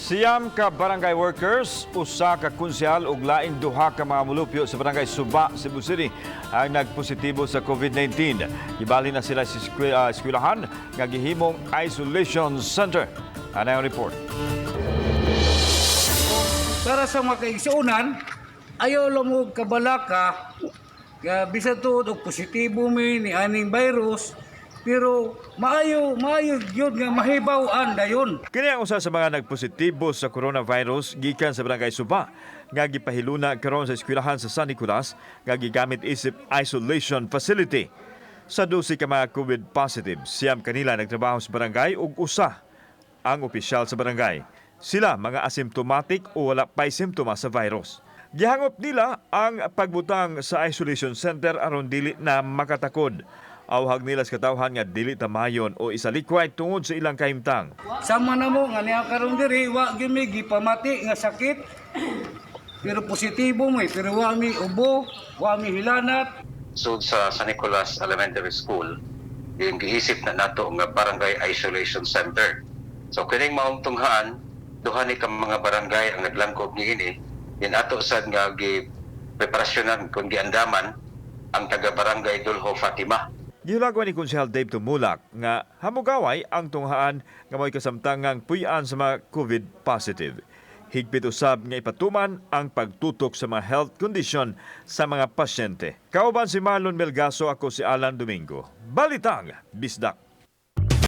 9 ka barangay workers, 1 ka konsehal ug laing 2 ka mga mulupyo sa Barangay Suba, Cebu City ang nagpositibo sa COVID-19. Gibalhin na sila sa eskwelahan nga gihimong isolation center. Ano ang report? Para sa mga kaigsuonan, ayaw lang mo kabalaka nga bisan tuod og positibo mi ni aning virus, pero maayo maayo gyud nga mahibaw-an dayon. Kini ang usa sa mga nagpositibo sa coronavirus gikan sa Barangay Suba nga gipahiluna karon sa eskwelahan sa San Nicolas nga gigamit isip isolation facility. Sa 12 ka mga COVID positive, 9 kanila nagtrabaho sa barangay ug 1 ang opisyal sa barangay. Sila mga asymptomatic o wala pa'y simptomas sa virus. Gihangop nila ang pagbutang sa isolation center aron dili na makatakod. Awhag nila sa katawhan nga dili tamayon o isalikway tungod sa ilang kahimtang. Sama na mo nga niya karon diri, wa gyud mi gipamati nga sakit. Pero positibo mi, pero wa mi ubo, wa mi hilanat. Sud sa San Nicolas Elementary School, yung giisip na nato nga barangay isolation center. So kining maong tunghaan, 2 ni ka mga barangay ang naglangkob niini. Din ato sad nga gi preparasyonan kung giandaman ang taga Barangay Dulho Fatima. Gihulagwan ni Konsehal Dave Tumulak nga hamugaway ang tunghaan nga mo'y kasamtangang puy-an sa mga COVID positive. Higpit usab nga ipatuman ang pagtutok sa mga health condition sa mga pasyente. Kauban si Marlon Melgaso, ako si Alan Domingo. Balitang Bisdak.